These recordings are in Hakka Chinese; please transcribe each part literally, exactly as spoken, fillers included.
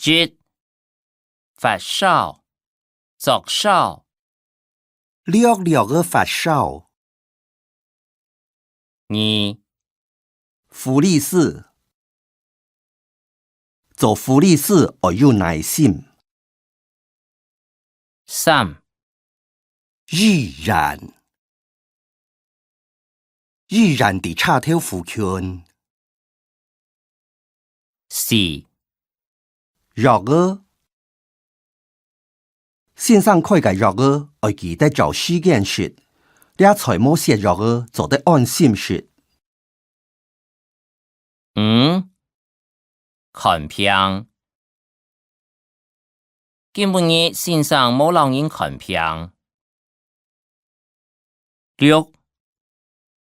一、發燒，作燒。略略个發燒。二、護理師。做護理師愛有耐心。三、醫院。醫院在車頭附近。 四、藥仔。先生開个藥仔愛記得照時間食，這菜無塞藥仔做得安心食。五、看病。 今晡日先生無摎人看病。六、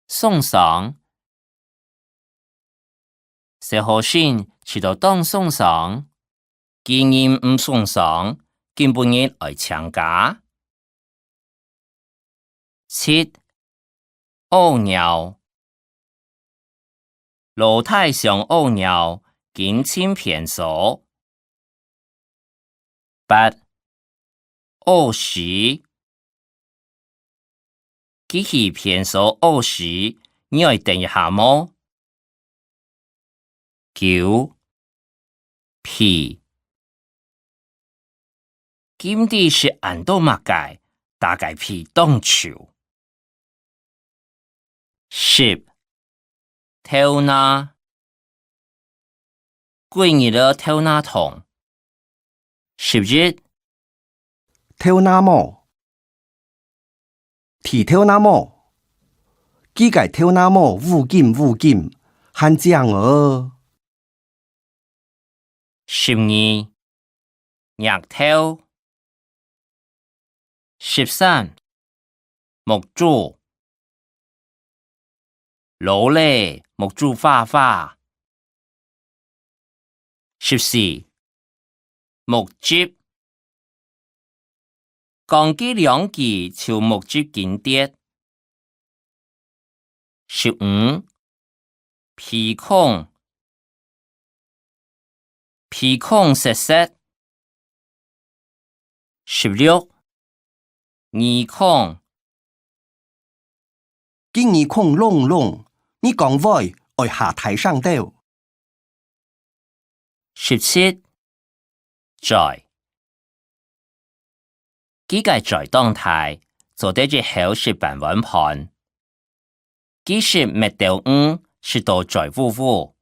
鬆傷。細學生試著當鬆傷，今日毋鬆傷，今晡日愛請假。七、屙尿。 老弟想屙尿，緊尋便所。八、屙屎。佢去便所屙屎，你愛等一下無？九、屁。 今晡日食恁多麼个，大家屁當臭。十、頭那。幾日仔頭那痛。十一、頭那毛。 剃頭那毛。佢个頭那毛烏金烏金，還靚哦。十二、額頭。十三、目珠。 老咧，目珠花花。十四、目汁。講佢兩句就目汁緊跌。十五、鼻空。 鼻空塞塞。十六、耳空。佢耳空聾聾，你講話愛較大聲兜。十七、嘴。 佢个嘴當大，做得一口食半碗飯。佢食麥兜魚，食到嘴烏烏。